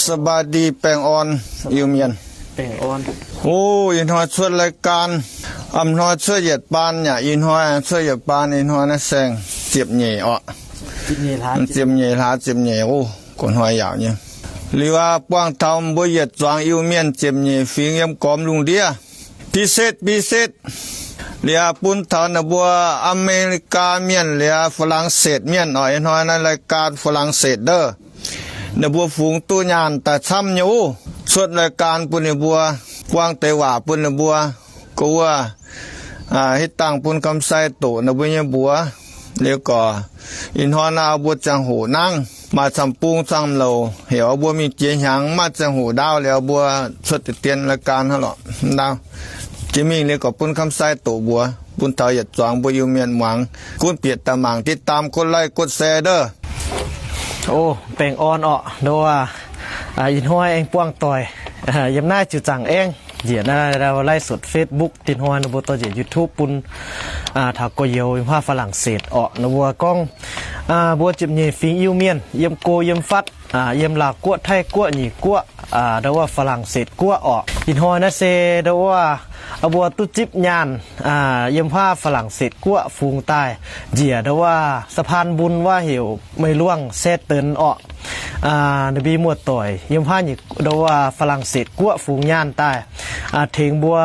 สบายดี baengh orn Iu-Mienh. Baengh orn. O, ih hnoi cuotv รายการ, a'hnoi cuotv yietc baan yaac ih hnoi cuotv yietc baan, ih hnoi naaiv saeng ziepc nyeic orqc. Ziepc nyeic hlaax, ziepc nyeic, o, gu'hnoi yaauc nyei. Liuz aqv, buangh taux mbuo yietc zuangx Iu-Mienh ziepc nyeic fingx yiem gormx lungh ndiev. พิเศษ พิเศษ. Liuz aqv, bun taux ninh mbuo อเมริกา mienh, liuz aqv, ฝรั่งเศส mienh orqc. Ih hnoi naaiv รายการฝรั่งเศส ndouh. Ninh mbuo fungx duqv nyaanh daaih camv nyei. Cuotv รายการ bun ninh mbuo, buang deix waac bun ninh mbuo, gorngv wuov, hitv dangh bun คำไซ doqc ninh mbuo nyei mbuox. Liuz gorqv, ih hnoi naaiv mbuo ziangh hoc nangv, maaih camv-bung camv-louc, heuc mbuo mingh jiex hnyangx, maaih ziangh hoc ndaauv liuz mbuo cuotv deix dien รายการ hnangv lorqc. Ndaauv jiex mingh liuz gorqv bun คำไซ doqc mbuox, bun taux yietc zuangx mbuo Iu-Mienh muangx. Gunv bieqc daaih mangc ติดตาม กดไลค์ กดแชร์ ndouh. O, baengh orn orqc, ndouh aac. Ih hnoi aengx buangh doic yiem naaiv ziux zaangc aengv njiec naaiv ไลฟ์สด Facebook, ih hnoi ninh mbuo dorh njiec YouTube bun taux gorx-youz yiem huaav ฝรั่งเศส orqc. Ninh mbuo gorngv mbuo ziepc nyeic fingx Iu-Mienh yiem go yiem fatv, yiem Laauv Guoqv, Taiv Guoqv, Nyic Guoqv, ndouh wuov ฝรั่งเศส Guoqv orqc. Ih hnoi naaiv se ndouh wuov mbuo duqv zipv nyaanh yiem huaav ฝรั่งเศส Guoqv fungx daaih njiec ndouh wuov สะพานบุญ wuov heuc Meix Luangh se denx orqc. Ninh mbuo muoz doic yiem huaav nyei ndouh wuov ฝรั่งเศส Guoqv fungx nyaanh daaih tengx mbuo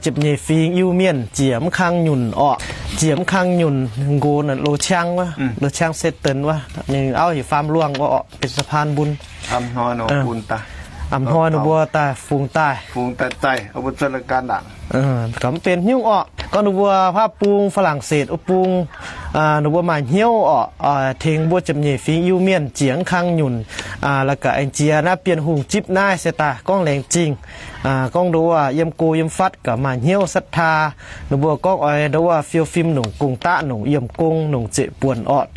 ziepc nyeic fingx Iu-Mienh ziec mv kang nyunc orqc. Ziec mv kang nyunc nqox naaiv loz-ciang wuov, loz-ciang se denx wuov, ninh auv heuc faam luangh wuov orqc, benx สะพานบุญ. A'hnoi ninh mbuo daaih fungx daaih, gorngv mv benx hnyouv orqc. Gorngv ninh mbuo huaav bung ฝรั่งเศส wuov bung, ninh mbuo maaih hnyouv orqc, tengx mbuo ziepc nyeic fingx Iu-Mienh ziec mv kang nyunc, la'gaax aengx jiex naaiv Bienh Hungh zipv naaiv se daaih gorngv laengz zingh. Gorngv ndouh wuov yiem go yiem fatv gaax maaih hnyouv ศรัทธา, ninh mbuo gorngv oix ndouh wuov fiou fim nongc gong-daqv, nongc yiem gong, nongc zeqc buonc orqc.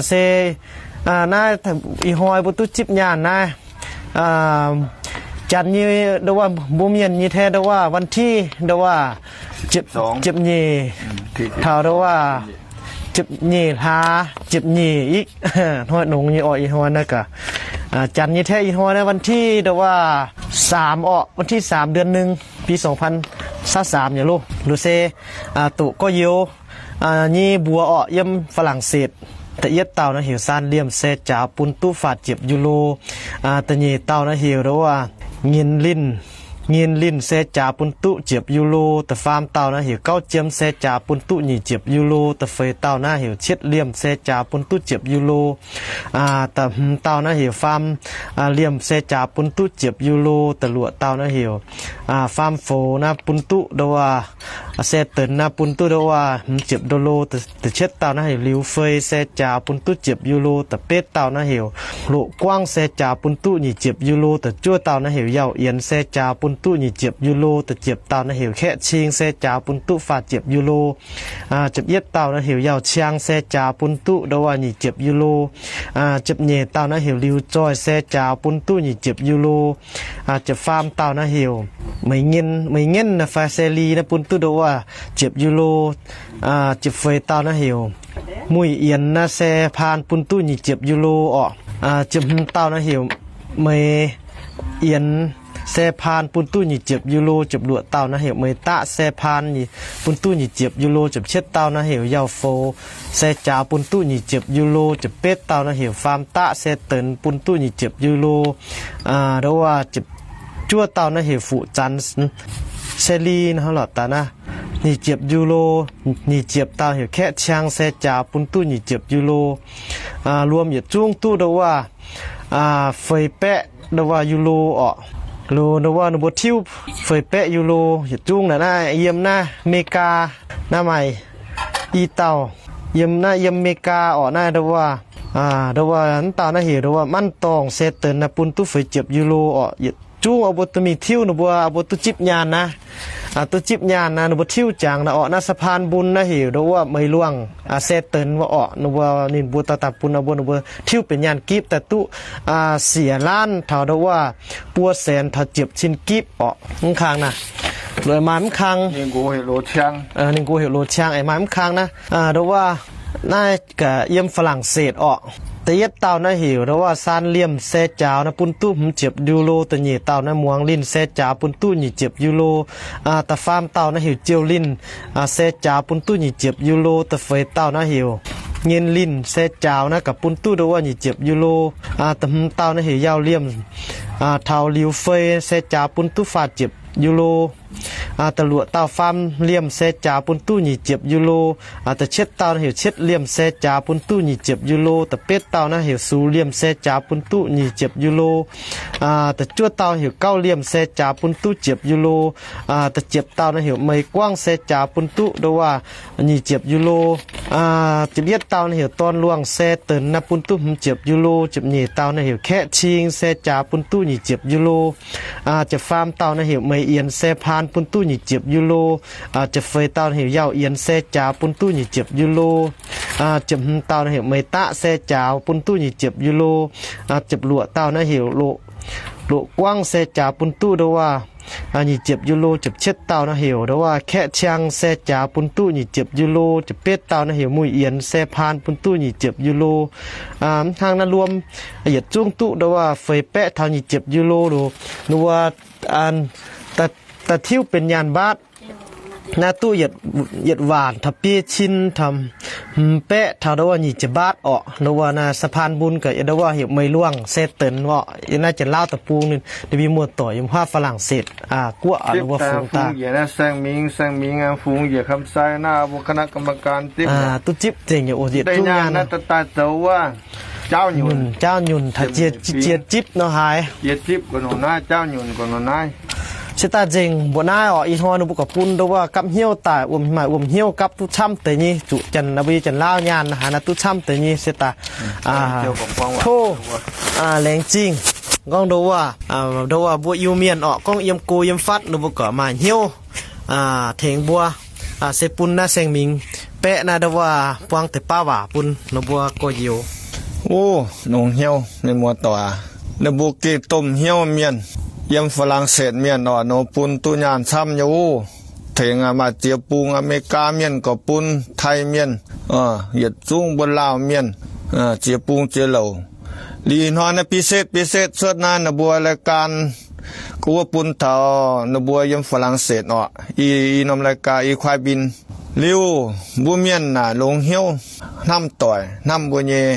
Se naaiv ih hnoi mbuo duqv zipv nyaanh naaiv, janx nyei ndouh wuov mbuo mienh nyei tengx ndouh wuov วันที่ ndouh wuov ziepc nyeic, taux ndouh wuov ziepc nyeic hlaax ziepc nyeic, ih hnoi nongx nyei orqc. Ih hnoi naaiv gaax janx nyei tengx ih hnoi naaiv วันที่ ndouh wuov สาม orqc, วันที่สาม เดือนหนึ่ง ปีสองพันสาม yaac loh. Loz se doqc gorx-youz nyei mbuox orqc, yiem ฝรั่งเศส. Da'yietv dauh naaiv heuc ซาน Liemh, se jaaux bun duqv faah ziepc ยูโร. Da'nyeic dauh naaiv heuc ndouh wuov เงินลิน, เงินลิน se jaaux bun duqv ziepc ยูโร. Da'faam dauh naaiv heuc เก๊าเจียม, se jaaux bun duqv nyic ziepc ยูโร. Da'feix dauh naaiv heuc เช็ดเหลี่ยม, se jaaux bun duqv ziepc ยูโร. Da'hmz dauh naaiv heuc faam Liemh, se jaaux bun duqv ziepc ยูโร. Da'luoqc dauh naaiv heuc faam Foux, naaiv bun duqv ndouh wuov se denx, naaiv bun duqv ndouh wuov hmz ziepc ยูโร. Da'cietv dauh naaiv heuc ลิวเฟย, se jaaux bun duqv ziepc ยูโร. Da'betv dauh naaiv heuc โหละก้วง, se jaaux bun duqv nyic ziepc ยูโร. Da'juov dauh naaiv heuc เหย้าเอียน, se jaaux bun duqv nyic ziepc ยูโร. Da'ziepc dauh naaiv heuc แคะเชียง, se jaaux bun duqv faah ziepc ยูโร. Ziepc yietv dauh naaiv heuc เหย้าเชียง, se jaaux bun duqv ndouh wuov nyic ziepc ยูโร. Ziepc nyeic dauh naaiv heuc ลิวจอย, se jaaux bun duqv nyic ziepc ยูโร. Ziepc faam dauh naaiv heuc เหมยเงิน, เหมยเงิน naaiv fai se li, naaiv bun duqv ndouh wuov ziepc ยูโร. Ziepc feix dauh naaiv heuc เหมยเอียน, naaiv se paan bun duqv nyic ziepc ยูโร orqc. Ziepc hmz dauh naaiv heuc เหมยเอียน, se paan bun duqv nyic ziepc ยูโร. Ziepc luoqc dauh naaiv heuc เหมยตะ, se paan bun duqv nyic ziepc ยูโร. Ziepc cietv dauh naaiv heuc เหย้าโฟ, se jaaux bun duqv nyic ziepc ยูโร. Ziepc betv dauh naaiv heuc faam daqv, se denx, bun duqv nyic ziepc ยูโร. Ndouh wuov ziepc juov dauh naaiv heuc ፉ่จันทร์, se li naaiv lorqc daaih naaiv, nyic ziepc ยูโร. Nyic ziepc dauh heuc แคะเชียง, se jaaux bun duqv nyic ziepc ยูโร. Luom yietc zungv duqv ndouh wuov feix baeqv ndouh wuov ยูโร orqc. Loz ndouh wuov ninh mbuo tiuv feix baeqv ยูโร yietc zungv. Naaiv naaiv yiem naaiv อเมริกา naaiv maaih i dauh yiem naaiv, yiem อเมริกา orqc. Naaiv ndouh wuov, ndouh wuov mv dauh naaiv heuc ndouh wuov มั่นตอง, se denx, naaiv bun duqv feix ziepc ยูโร orqc. Yietc zungv mbuo duqv mingh tiuv, ninh mbuo, mbuo duqv zipv nyaanh naaiv, duqv zipv nyaanh naaiv, ninh mbuo tiuv jangx naaiv orqc. Naaiv สะพานบุญ naaiv heuc ndouh wuov เหมยหลวง, se denx wuov orqc. Ninh mbuo, ninh mbuo daaih daaih bun mbuo, ninh mbuo tiuv benx nyaanh gipv daaih duqv siec laanv taux ndouh wuov buo saenx taux ziepc cin gipv orqc. Mv kang naaiv, loz maaih mv kang, ninh nqox heuc loz ciang, aengx maaih mv kang naaiv, ndouh wuov naaiv gaax yiem ฝรั่งเศส orqc. Da'yietv dauh naaiv heuc ndau wuov saan liemh se jaaux naaiv bun duqv hmz ziepc yu lo. Da'nyeic dauh naaiv muangx linh se jaaux bun duqv nyic ziepc yu lo. Da'faam dauh naaiv heuc jiouh linh se jaaux bun duqv nyic ziepc yu lo. Da'feix dauh naaiv heuc nyen linh se jaaux naaiv gaax bun duqv ndau wuov nyic ziepc yu lo. Da'hmz dauh naaiv heuc yauh liemh taux liuz fei se jaaux bun duqv faah ziepc yu lo. Da'luoqc dauh faam liemh se jaaux bun duqv nyic ziepc yu lo. Da'cietv dauh naaiv heuc cietv liemh se jaaux bun duqv nyic ziepc yu lo. Da'betv dauh naaiv heuc sux liemh se jaaux bun duqv nyic ziepc yu lo. Da'juov dauh heuc gauv liemh se jaaux bun duqv ziepc yu lo. Da'ziepc dauh naaiv heuc meix guangv se jaaux bun duqv ndau wuov nyic ziepc yu lo. Ziepc yietv dauh naaiv heuc dorn luangh se deix naaiv bun duqv hmz ziepc yu lo. Ziepc nyeic dauh naaiv heuc kaeqv cing se jaaux bun duqv nyic ziepc yu lo. Ziepc faam dauh naaiv heuc meix yienx se paan bun duqv nyic ziepc yu lo. Ziepc feix dauh naaiv heuc yauh yienx se jaaux bun duqv nyic ziepc yu lo. Ziepc hmz dauh naaiv heuc meix daqv se jaaux bun duqv nyic ziepc yu lo. Ziepc luoqc dauh naaiv heuc loqc guangv se jaaux bun duqv ndau wuov nyic ziepc yu lo. Ziepc cietv dauh naaiv heuc ndau wuov kaeqv ciang se jaaux bun duqv nyic ziepc yu lo. Ziepc betv dauh naaiv heuc muic yienx se paan bun duqv nyic ziepc yu lo. Hnangv naaiv luom yietc zungv duqv ndau wuov feix baeqv taux nyic ziepc yu lo loh. Ninh mbuo da'tiuv benx nyaanh mbaatv naaiv duqv yietc waanc taux biei cin taux hmz baeqv taux ndau wuov nyic ziepc mbaatv orqc. Ndau wuov naaiv สะพานบุญ gaax ndau wuov heuc meix luangh se deix orqc. Yiem naaiv Janx-Laauv deic-bung ninh mbuo muoz-doic yiem huaav ฝรั่งเศส guoqv ndau wuov fungx daaih. Duqv zipv nzengc nyei oc, yietc zungv nyaanh. Nyunc, jaauv nyunc taux jiex zipv nor haaix. Se daaih nzengc mbuoqc naaiv orqc, ih hnoi ninh mbuo gorqv bun ndau wuov gapv hnyouv daaih, wuom, maaih wuom hnyouv gapv duqv camv deix nyei, zuqc Janx, mbuo nyei Janx-Laauv nyaanh haaix naaiv duqv camv deix nyei. Se daaih tov laengz zingh gorngv ndau wuov, ndau wuov mbuo Iu-Mienh orqc, gorngv yiem go yiem fatv ninh mbuo gorqv maaih hnyouv tengx mbuo, se bun naaiv Saeng Mingx baeqv naaiv ndau wuov buang deix baav waac bun ninh mbuo gorx-youz. Wuov longx hnyouv mienh muoz-doic aac, ninh mbuo gengh domh hnyouv mienh. Yiem ฝรั่งเศส mienh orqc, ninh bun duqv nyaanh camv nyei wuov. Tengx maaih ziex bung, Aa^me^li^gaa mienh gorqv bun, Taiv mienh, yietc zungv mbuo Laauh mienh, ziex bung ziex louc. Liuz ih hnoi naaiv พิเศษ พิเศษ cuotv naaiv ninh mbuo รายการ gorqv wuov bun taux ninh mbuo yiem ฝรั่งเศส orqc, i norm รายการ i kuaaiv mbin. Liuz mbuo mienh naaic longx hnyouv hnamv doic, hnamv mbuo nyei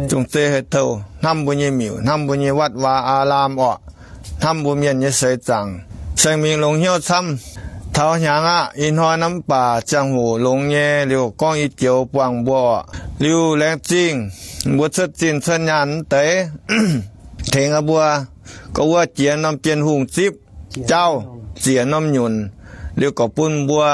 zong-zei hei touh, hnamv mbuo nyei miuc, hnamv mbuo nyei วัดวาอาราม orqc, hnamv mbuo mienh nyei seix zaangc. Saeng Mingx longx hnyouv camv. Taux hnyangx aqv, ih hnoi naaiv mv baac ziangh hoc longx nyei, liuz gorngv i joux buangh mbuo orqc. Liuz laengz zingh mbuo cuotv zinh cuotv nyaanh mv deix, tengx aa mbuo gorqv wuov jiex norm Bienh Hungh zipv jaauv, ziec norm nyunc, liuz gorqv bun mbuo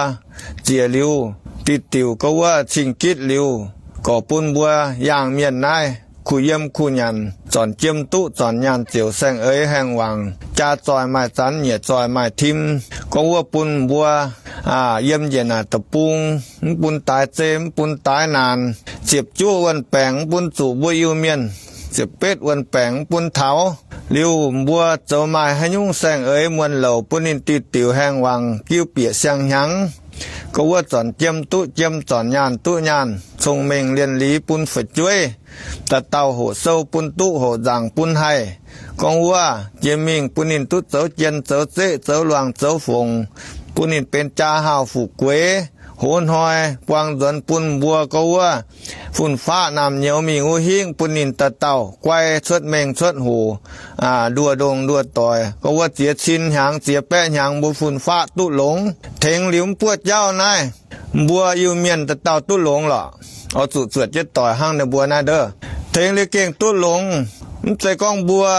ziec liuz, diuh diuc gorqv wuov cing-gitv liuz, gorqv bun mbuo yaangh mienh naaiv kuh yiem kuh nyanc, zornc jiem duqv zornc nyaanh ziouc saeng-eix haengh wangc, jaa zoih maaih zanv, nyiec zoih maaih tim. Gorngv wuov bun mbuo yiem njiec naaic deic-bung, mv bun daaix zei, mv bun daaix naanc, ziepc juoqv wuonh baengc mv bun zuqc mbuo Iu-Mienh, ziepc betv wuonh baengc mv bun taux. Liuz mbuo zoux maaih haaix nyungc saeng-eix muonh louc bun ninh diuh diuc haengh wangc, jiuv bieqc siang-hnyangx. Gorqv wuov zornc jiem duqv jiem, zornc nyaanh duqv nyaanh, cong-mengh lienh liz bun fu'jueiv, dauh dauh hoqc sou bun duqv, hoqc nzaangc bun haih. Gorngv wuov jiex mingh bun ninh duqv zoux jien zoux zeqv, zoux luangc zoux fongc, bun ninh benx jaa haauh fuqv gueix. Hoz hnoi buang nzuonx bun mbuo gorqv wuov fun-faqv naamh nyouz mingh wuov hingv, bun ninh dauh dauh guai cuotv mengh cuotv hoc, nduoh ndongh nduoh doic. Gorqv wuov ziex cin hnyangx ziex baeqv hnyangx mbuo fun-faqv duqv longx. Tengx liuz mv buoqv jauv naaiv, mbuo Iu-Mienh dauh dauh duqv longx lorqc. Oix zuqc zuotc jienv doic hnangv ninh mbuo naaiv ndov. Tengx liuz gengh duqv longx. Mv zeiz gorngv mbuo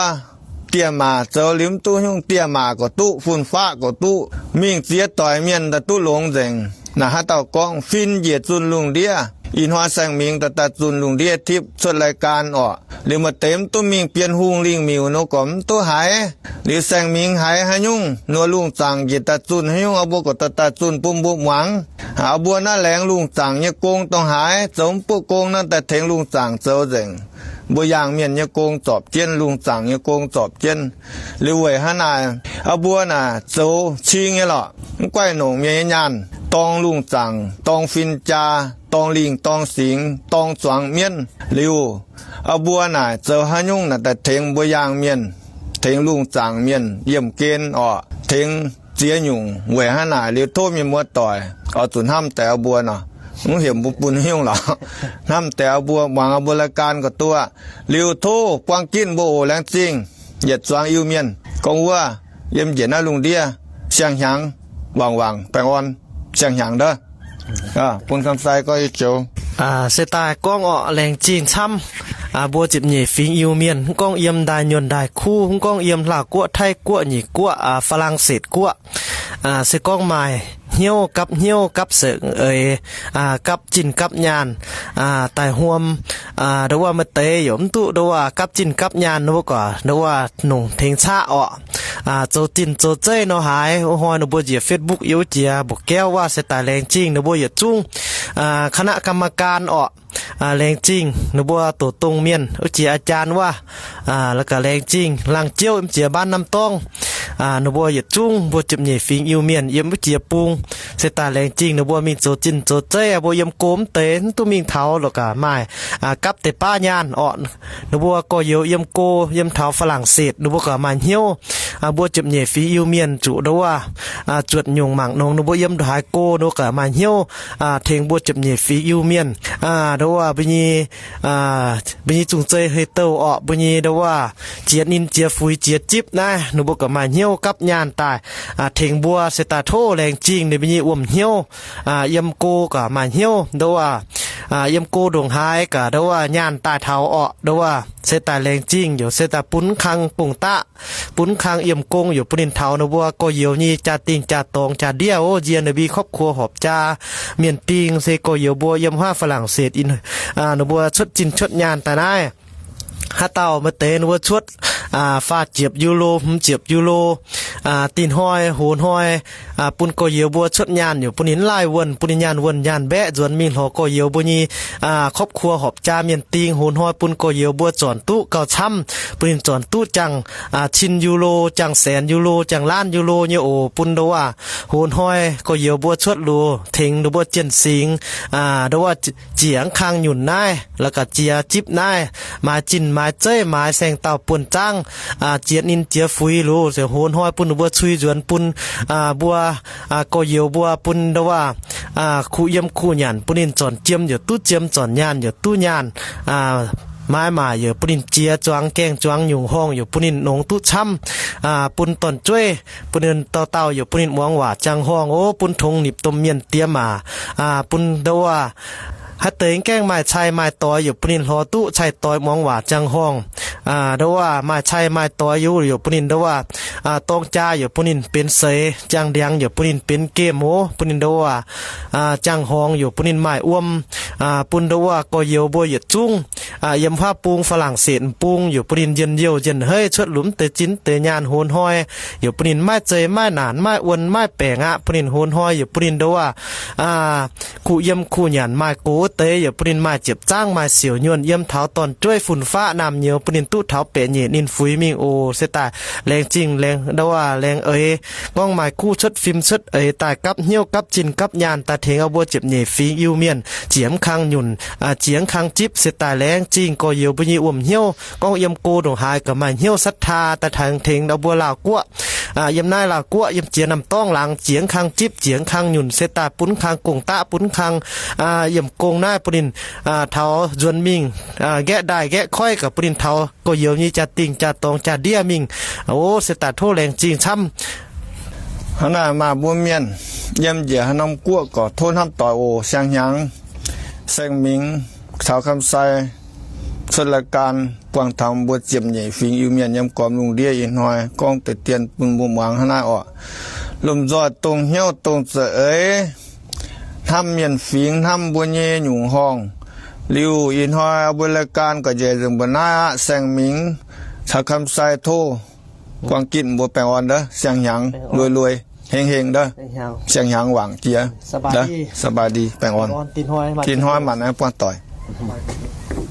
dieh maac zoux liuz mv duqv nyungc, dieh maac gorqv duqv, fun-faqv gorqv duqv, mingh ziex doic mienh daaih duqv longx nzengc. Naaic haaix dauh gorngv fin njiec zunh lungh ndiev, ih hnoi Saeng Mingx daaih daaih zunh lungh ndiev tipv cuotv รายการ orqc. Liuz maaih deix mv duqv mingh Bienh Hungh lingh miuc nor gorqv mv duqv haiz. Liuz Saeng Mingx haiz haaix nyungc nor lungh zaangc njiec daaih zunh haaix nyungc, aa mbuo gorqv daaih daaih zunh bun mbuo muangx. Aa mbuo naaiv laengz lungh zaangc nyei gong dongh haaix, zoux mv buoqv gong naaiv daaih tengx lungh zaangc zoux nzengc. Mbuo yaangh mienh nyei gong zorpc jienv, lungh zaangc nyei gong zorpc jienv. Liuz weic hnangv naaic, aa mbuo naaic zoux cing nyei lorqc, mv guaih nongc mienh nyei nyaanh, dorng lungh zaangc, dorng fin-jaa, dorng lingh dorng singx, dorng zuangx mienv. Liuz Aa, mbuo naaic zoux haaix nyungc naaic daaih tengx mbuo yaangh mienh, tengx lungh zaangc mienh yiemh gen orqc, tengx ziex nyungc weic hnangv naaic liuz tov mienh muoz doic oix zuqc hnamv deix aa mbuo nor, mv heuc mbuo bun nyungc lorqc. Hnamv deix aa mbuo, muangx aa mbuo รายการ ga'duqv. Liuz tov buang ginv mbuo oc. Laengz zingh yietc zuangx Iu-Mienh gorngv wuov yiem njiec naaiv lungh ndiev siang-hnyangx wangc wangc baengh orn siang-hnyangx ndov. Bun คำใส gorngv joux se daaih gorngv orqc, laengz zingh camv. Mbuo ziepc nyeic fingx Iu-Mienh, mv gorngv yiem ndaaih nyuonh ndaaih kuv, mv gorngv yiem Laauh Guoqv, Taiv Guoqv, Nyic Guoqv, Faa^lang^setc Guoqv, se gorngv maaih hnyouv gapv hnyouv gapv seix eix, gapv zinh gapv nyaanh daaih huom, ndo wuov maaih deix yaac mv duqv ndo wuov gapv zinh gapv nyaanh, ndo wuov gorqv ndo wuov nongc tengx caqv orqc. Zoux zinh zoux zeiv nor haaix, wuov hnoi ninh mbuo njiec Facebook yiem wuov jiex mbuoqc gaeqv wuov se daaih laengz zingh ninh mbuo yietc zungv คณะกรรมการ orqc. Laengz zingh ninh mbuo doqc dongh mienh wuov jiex อาจารย์ wuov, la'gaax laengz zingh laangh ziouv yiem jiex บ้านน้ำต้อง, ninh mbuo yietc zungv mbuo ziepc nyeic fingx Iu-Mienh yiem wuov jiex bung se daaih laengz zingh ninh mbuo mingh zoux zinh zoux zeiv. Mbuo yiem go mv deix mv duqv mingh taux lorqc gaax maaih gapv deix baav nyaanh orqc. Ninh mbuo gorx-youz yiem go yiem taux ฝรั่งเศส ninh mbuo gaax maaih hnyouv. Mbuo ziepc nyeic fingx Iu-Mienh zuqc ndo wuov zuotc nyungc mangc nongx ninh mbuo yiem ndongc haaix go ninh mbuo gaax maaih hnyouv tengx mbuo ziepc nyeic fingx Iu-Mienh. Ndo wuov mbuo nyei, mbuo nyei zungh zei hei douh orqc, mbuo nyei ndo wuov jiex ninh jiex fuix jiex zipv naaiv ninh mbuo gaax maaih hnyouv gapv nyaanh daaih tengx mbuo se daaih tov laengz zingh ninh mbuo nyei wuom hnyouv. Yiem go gaax maaih hnyouv ndo wuov, yiem go ndongc haaix gaax ndo wuov nyaanh daaih taux orqc ndo wuov se daaih laengz zingh yaac se daaih bun kang gong-daqv, bun kang yiem gong yaac bun ninh taux ninh mbuo gorx-youz nyei jaa-dingh jaa-dorngx jaa-ndiev ov, nzie ninh mbuo ครอบครัว horpc jaa mienh ding se gorx-youz mbuo yiem huaav ฝรั่งเศส ninh mbuo cuotv zinh cuotv nyaanh daaih naaiv. Haaix dauh maaih deix ninh mbuo cuotv faah ziepc ยูโร, hmz ziepc ยูโร, dinh hnoi hoz hnoi bun gorx-youz mbuo cuotv nyaanh yaac bun ninh laaih wuonh, bun ninh nyaanh wuonh nyaanh mbaeqv nzuonx mingh lorz gorx-youz mbuo nyei ครอบครัว horpc jaa mienh ding. Hoz hnoi bun gorx-youz mbuo zornc duqv gauh camv, bun ninh zornc duqv jangx cin ยูโร, jangx แสน ยูโร, jangx ล้าน ยูโร nyei oc. Bun ndo wuov hoz hnoi gorx-youz mbuo cuotv luz tengx ninh mbuo jienh singx ndo wuov jiex mv kang nyunc naaiv la'gaax jiex zipv naaiv, maaiz zinh maaiz zeiv maaiz saeng-daauh buonv-zaangv, jiex ninh jiex fuix luz, se hoz hnoi bun ninh mbuo cui nzuonx bun mbuo gorx-youz mbuo bun ndo wuov kuh yiem kuh nyanc bun ninh zornc jiem yaac duqv jiem, zornc nyaanh yaac duqv nyaanh, maaiz maaic yaac bun ninh jiex zuangx gaengh zuangx nyungc horngh yaac bun ninh nongx duqv camv, bun dorn-jueiv bun ninh dauh dauh yaac bun ninh muangx waac jangx horngh ov, bun tongx nipc domh mienh diex maac, bun ndo wuov haaix deix gaengh maaih cai maaih doix yaac bun ninh lorz duqv cai doix muangx waac jangx horngh. Ndo wuov maaih cai maaih doix yaac bun ninh ndo wuov dorng jaa yaac bun ninh benx seix, jangx ndiangx yaac bun ninh benx gemh ov, bun ninh ndo wuov jangx horngx yaac bun ninh maaih wuom, bun ndo wuov gorx-youz mbuo yietc zungv yiem huaav bung ฝรั่งเศส m'bung yaac bun ninh njien-youh njien-heiv cuotv luz mv deix zinh mv deix nyaanh hoz hnoi, yaac bun ninh maiv zei maiv naanc maiv wuonh maiv baengc aqv. Bun ninh hoz hnoi yaac bun ninh ndo wuov kuh yiem kuh nyanc maaih gox wuov deix yaac bun ninh maaih ziepc zaangv maaih siouc nyuonh yiem taux dorn-jueiv fun-faqv naamh nyouz bun ninh duqv taux baeqc nyeic ninh fuix mingh oc. Se daaih laengz zingh laengz ndo wuov laengz eix, gorngv maaih kuv cuotv fim cuotv eix daaih gapv hnyouv gapv zinh gapv nyaanh daaih tengx aa mbuo ziepc nyeic fingx Iu-Mienh jiex mv kang nyunc, jiex mv kang zipv. Se daaih laengz zingh gorx-youz mbuo nyei wuom hnyouv, gorngv yiem go ndongc haaix gaax maaih hnyouv ศรัทธา daaih tengx tengx aa mbuo Laauh Guoqv, yiem naaiv Laauh Guoqv yiem jiex น้ำต้อง laangz jiex mv kang zipv jiex mv kang nyunc se daaih bun mv kang gong-daqv bun mv kang yiem gong naaiv bun ninh taux nzuonx mingh nqaeqv ndaaih nqaeqv koiv gaax bun ninh taux gorx-youz nyei jaa-dingh jaa-dorngx jaa-ndiev mingh. Ov, se daaih tov laengz zingh camv. Hnangv naaic maah mbuo mienh yiem njiec haaix norm guoqv gorqv tov hnamv doic oc. Siang-hnyangx saeng-mingx caux คำใส cuotv รายการ buangh taux mbuo ziepc nyeic fingx Iu-Mienh yiem gormx lungh ndiev ih hnoi gorngv deix dien bun mbuo muangx hnangv naaiv orqc. Lomh nzoih dongh hnyouv dongh za'eix hnamv mienh fingx hnamv mbuo nyei nyungc horngh. Liuz ih hnoi mbuo รายการ gorqv njiec nzengc mbuo naaiv aqv. Saeng-mingx caux คำใส tov buang ginv mbuo baengh orn ndov. Siang-hnyangx lui-lui heng-heng ndov. Siang-hnyangx wangc jiex. สบายดี baengh orn. Tin hnoi maanc aengx buangh doic.